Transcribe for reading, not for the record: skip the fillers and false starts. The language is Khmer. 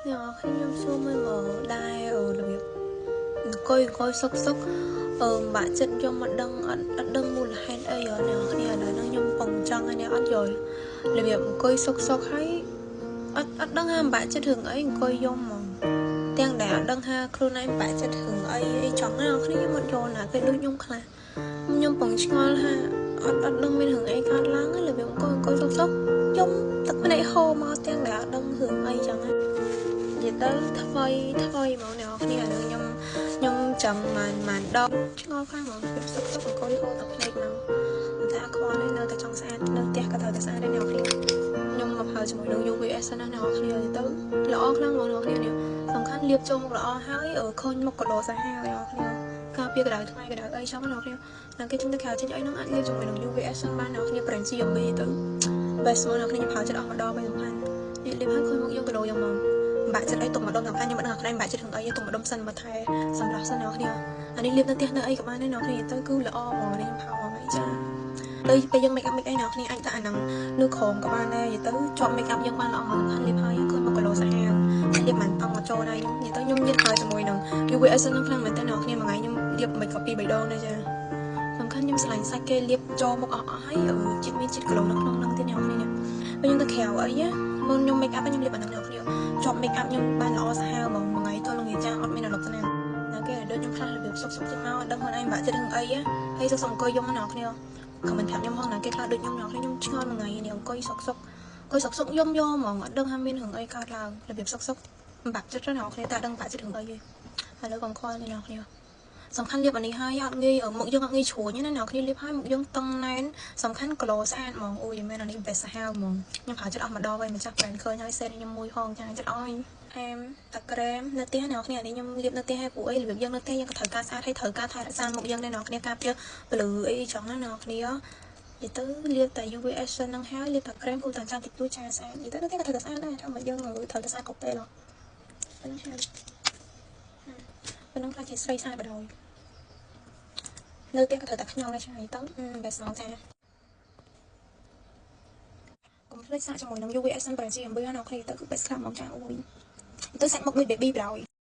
អ្នកនរខ្ញុំសួរមើលមកដែររបៀបអង្គុយអង្គុយសុកសុកអឺបាក់ចិត្តយកមកដឹងអត់អត់ដឹងមូលហេតុអីហ៎អ្នកនរគ្នាឥឡូវហ្នឹងខ្ញុំពងចង់ឲ្យអ្នកអត់យល់របៀបអង្គុយសុកសុកហើយអត់អត់ដឹងថាបាក់ចិត្តរឿងអីអង្គុយយំហ្មងទាំងដែលអត់ដឹងថាខ្លួនឯងបាក់ចិត្តរឿងអីអីចង់អ្នកនរគ្នាខ្ញុំអត់យល់ណាគេដូចខ្ញុំខ្លះខ្ញុំពងឆ្ងល់ថាអត់អត់ដឹងមានរឿងអីកើតឡើងរបៀបអង្គុយអង្គុយសុកសុកយំទឹកភ្នែកហូរមកទាំងដែលអត់ដឹងរឿងអីចឹងណានិយាយទៅថ្មីថ្មីហ្មងអ្នកនរគ្នាឥឡូវខ្ញុំខ្ញុំចាំម៉ានម៉ានដងឆ្ងល់ខ្លាំងហ្មងរបៀបសុកសុកអង្គុយហូរទឹកភ្នែកមកតែអត់ខ្វល់ទេនៅតែចង់ស្អាតនៅផ្ទះក៏ត្រូវតែស្អាតដែរអ្នកនរគ្នាខ្ញុំមកប្រើជាមួយនឹង UVS ណាអ្នកនរគ្នាទៅល្អខ្លាំងហ្មងអ្នកនរគ្នានេះសំខាន់លាបចូលមុខល្អហើយឃើញមុខ glow សាហាវអ្នកនរគ្នាការពារកម្ដៅថ្ងៃកម្ដៅអីចឹងអ្នកនរគ្នាដល់គេជិះទៅក្រៅចេញអីហ្នឹងអាចលាបជាមួយនឹង UVS បានអ្នកនរគ្នា brand GMB ទៅ best ហ្មងអ្នកនរគ្នាខ្ញុំប្រើចិត្តអស់ម្ដងវិញសំខាន់នេះលាបហើយឃើញមុខយើង glow យ៉ាងហ្មងបាក់ចិត្តអីទុកម្ដុំសំខាន់ខ្ញុំមិនដឹងខ្លួនឯងបាក់ចិត្តរឿងអីទុកម្ដុំសិនមកថែសម្រាប់សិនអ្នកគ្នាអានេះលាបនៅផ្ទះនៅអីក៏បានដែរអ្នកគ្នាទៅគឺល្អហ្មងនេះខ្ញុំផៅហ្មងអីចាទៅពេលយើង make up make អីអ្នកគ្នាអាចដាក់អាហ្នឹងនៅក្រោមក៏បានដែរនិយាយទៅជាប់ make up យើងបានល្អហ្មងសំខាន់លាបហើយឃើញមក glow សាហាវលាបមិនតង់មកចូលដែរខ្ញុំនិយាយទៅខ្ញុំញៀនហើយជាមួយនឹង UVS ហ្នឹងខ្លាំងមែនតើអ្នកគ្នាមួយថ្ងៃខ្ញុំលាបមិនក៏ពីរបីដងដែរចាសំខាន់ខ្ញុំឆ្លាញ់សាច់គេលាបចូលមុខអស់អស់ហើយជាតិមានជាតិ glow នៅក្នុងហ្នឹងទៀតអ្នកគ្នានេះពេលខ្ញុំទៅក្រៅអីណាមុនខ្ញុំ make up ខ្ញុំលាបអាហ្នឹងអ្នកគ្នាជាប់ make up ខ្ញុំបានល្អសាហាវហ្មងមួយថ្ងៃទៅល្ងាចចាអត់មានអាឡុកស្នាមណាគេដូចខ្ញុំខ្លះរបៀបសុកសុកចេញមកដឹងខ្លួនឯងបាក់ចិត្តរឿងអីហើយសុកសុកអង្គុយយំអ្នកគ្នា comment ប្រាប់ខ្ញុំផងណាគេខ្លះដូចខ្ញុំអ្នកគ្នាខ្ញុំឆ្ងល់មួយថ្ងៃនេះអង្គុយសុកសុកអង្គុយសុកសុកយំយកហ្មងអត់ដឹងថាមានរឿងអីកើតឡើងរបៀបសុកសុកបាក់ចិត្តអ្នកគ្នាតែដឹងបាក់ចិត្តរឿងអីទេឥឡូវកុំខ្វល់ទេអ្នកគ្នាសំខាន់លាបអានេះហើយអត់ងាយមុខយើងអត់ងាយជ្រួញណាអ្នកគ្នាលាបហើយមុខយើងតឹងណែនសំខាន់ glow ស្អាតហ្មងអូយមែនអានេះ best សាហាវហ្មងខ្ញុំប្រើចិត្តអស់ម្ដងហើយម្ចាស់ brand ឃើញហើយសេតខ្ញុំមួយផងចាចិត្តអស់អែមតាក្រែមនៅផ្ទះអ្នកគ្នានេះខ្ញុំលាបនៅផ្ទះហើយព្រោះអីរបៀបយើងនៅផ្ទះយើងក៏ត្រូវការស្អាតហើយត្រូវការថែរក្សាមុខយើងដែរអ្នកគ្នាការពារពលឺអីចឹងណាអ្នកគ្នានិយាយទៅលាបតែ UVS ហ្នឹងហើយលាបតែក្រែមគូតែចាំតិចតួចចាស្អាតនិយាយទៅនៅផ្ទះក៏ត្រូវតែស្អាតដែរថាមកយើងត្រូវតែស្អាតគ្រប់ពេលហ៎ប៉ុណ្ណឹងហើយប៉ុណ្ណឹងខ្លះជាស្រីស្អាតបណ្ដោយនៅផ្ទះក៏ត្រូវតែខ្ញងដែរចាទៅបែបស្មងចាកុំភ្លេចសាកជាមួយនឹង UVS ប្រជី MB អ្នកគ្នាទៅគឺ best ខ្លាំងហ្មងចាអូយទៅសាច់មុខដូច baby បណ្ដោយ។